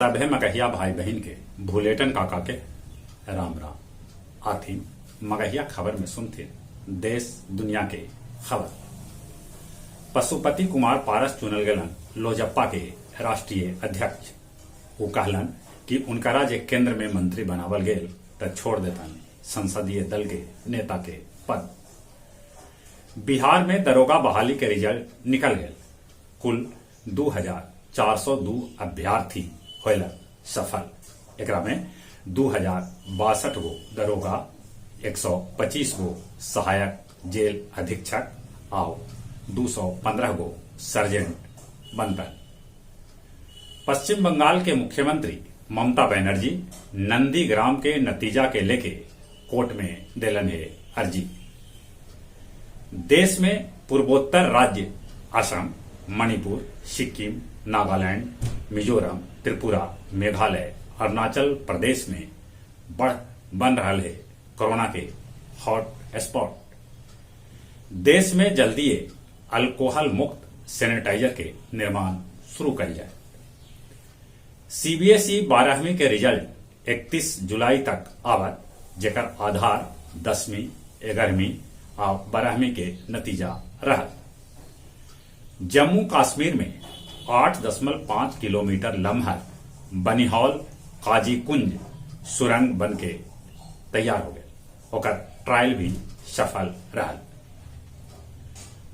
सभे मगहिया भाई बहिन के भुलेटन काका के राम राम। आथिन मगहिया खबर में सुनथिन देश दुनिया के खबर। पशुपति कुमार पारस चुनल गेलन लोजपा के राष्ट्रीय अध्यक्ष। ऊ कहलन कि उनकरा जे केंद्र में मंत्री बनावल गेल त छोड़ देतन संसदीय दल के नेता के पद। बिहार में दरोगा बहाली के रिजल्ट निकल गेल। कुल 2402 अभ्यर्थी होयलन सफल। एकरा में 2062 गो दरोगा, 125 गो सहायक जेल अधीक्षक आउ 215 गो सर्जेंट बनतन। पश्चिम बंगाल के मुख्यमंत्री ममता बनर्जी नंदीग्राम के नतीजा के लेके कोर्ट में देलन हे अर्जी। देश में पूर्वोत्तर राज्य असम, मणिपुर, सिक्किम, नागालैंड, मिजोरम, त्रिपुरा, मेघालय, अरुणाचल प्रदेश में बढ़ बन रहल हे कोरोना के हॉट स्पॉट। देश में जल्दीए अल्कोहल मुक्त सैनिटाइजर के निर्माण शुरू कइल जाए। सीबीएसई 12वीं के रिजल्ट 31 जुलाई तक आवत, जेकर आधार 10वीं, 11वीं आ 12वीं के नतीजा रहल। जम्मू कश्मीर में 8.5 किलोमीटर लम्हर बनिहाल काजीकुंज सुरंग बनके तैयार हो गए। ओकर ट्रायल भी सफल रहल।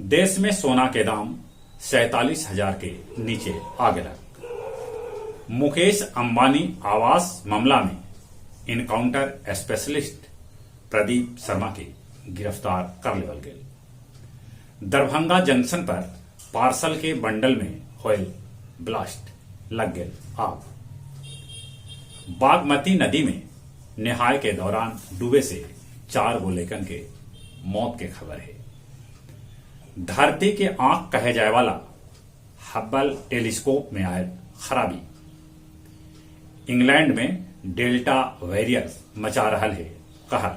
देश में सोना के दाम 47,000 के नीचे आ गेलक। मुकेश अंबानी आवास मामला में इनकाउंटर स्पेशलिस्ट प्रदीप शर्मा के गिरफ्तार कर लेवल गेल। दरभंगा जंक्शन पर पार्सल के बंडल में होयल ब्लास्ट, लग गेल आग। बागमती नदी में नहाय के दौरान डूबे से 4 गो लइकन के मौत के खबर है। धरती के आंख कहे जाए वाला हब्बल टेलीस्कोप में आयल खराबी। इंग्लैंड में डेल्टा वेरिएंट मचा रहल है कहर,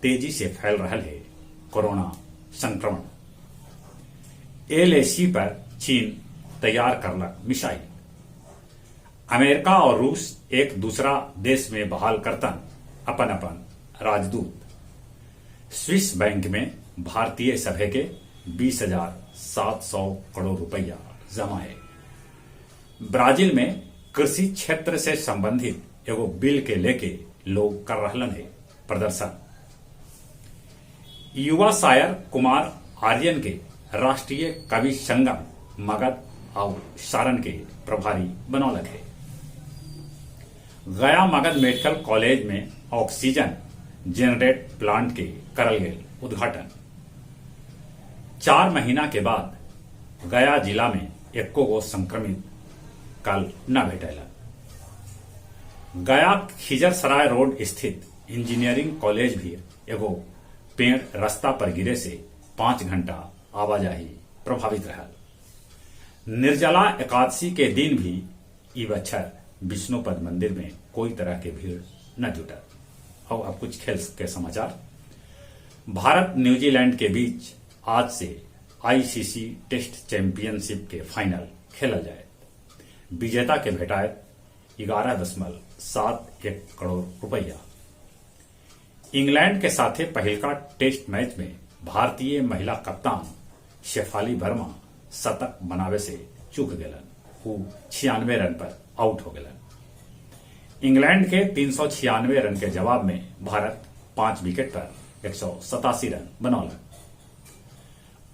तेजी से फैल रहल है कोरोना संक्रमण। एलएसी पर चीन तैयार करलक मिसाइल। अमेरिका और रूस एक दूसरा देश में बहाल करतन अपन अपन राजदूत। स्विस बैंक में भारतीय सभे के 20,700 करोड़ रुपया जमा है। ब्राजील में कृषि क्षेत्र से संबंधित एगो बिल के लेके लोग कर रहलन है प्रदर्शन। युवा शायर कुमार आर्यन के राष्ट्रीय कवि संगम मगध और सारण के प्रभारी बनौलक है। गया मगध मेडिकल कॉलेज में ऑक्सीजन जनरेट प्लांट के करल गेल उद्घाटन। 4 महीना के बाद गया जिला में एको गो संक्रमित कल न भेटैलन। गया खिजरसराय रोड स्थित इंजीनियरिंग कॉलेज भी एगो पेड़ रास्ता पर गिरे से 5 घंटा आवाजाही प्रभावित रहल। निर्जला एकादशी के दिन भी ई बच्छर विष्णुपद मंदिर में कोई तरह के भीड़ न जुटल। और अब कुछ खेल के समाचार। भारत न्यूजीलैंड के बीच आज से आईसीसी टेस्ट चैंपियनशिप के फाइनल खेलल जाए। विजेता के भेटायत 11.71 करोड़ रुपया। इंग्लैंड के साथे पहिलका टेस्ट मैच में भारतीय महिला कप्तान शेफाली वर्मा शतक बनावे से चूक गेलन। ऊ 96 रन पर आउट हो गेलन। इंग्लैंड के 396 रन के जवाब में भारत 5 विकेट पर 187 रन बनौलक।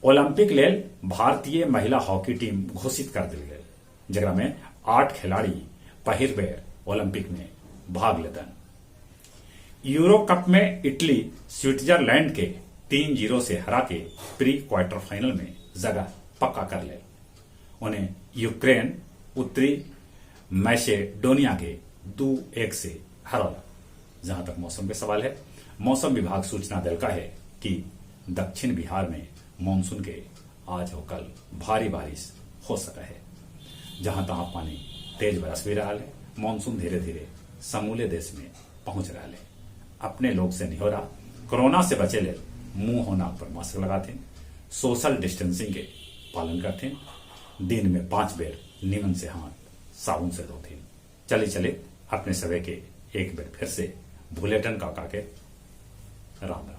ओलंपिक लेल भारतीय महिला हॉकी टीम घोषित कर दिल गेल, जेकरा में 8 खिलाड़ी पहिल बेर ओलंपिक में भाग लेतन। यूरो कप में इटली स्विट्जरलैंड के 3-0 से हरा के प्री क्वार्टर फाइनल में जगह पक्का कर ले। उन्हें यूक्रेन उत्तरी मैसेडोनिया के 2-1 से हरौला। जहां तक मौसम के सवाल है, मौसम विभाग सूचना दिलका है कि दक्षिण बिहार में मानसून के आज और कल भारी बारिश हो सका है। जहां तहां पानी तेज बरस भी रहा है। मानसून धीरे धीरे समूले देश में पहुंच रहा है। अपने लोग से निहोरा, कोरोना से बचे ले मुंह और नाक पर मास्क लगाते, सोशल डिस्टेंसिंग के पालन करते, दिन में 5 बेर नीमन से हाथ साबुन से धोते। चली चले अपने सभी के एक बार फिर से भुलेटन काका के राम राम।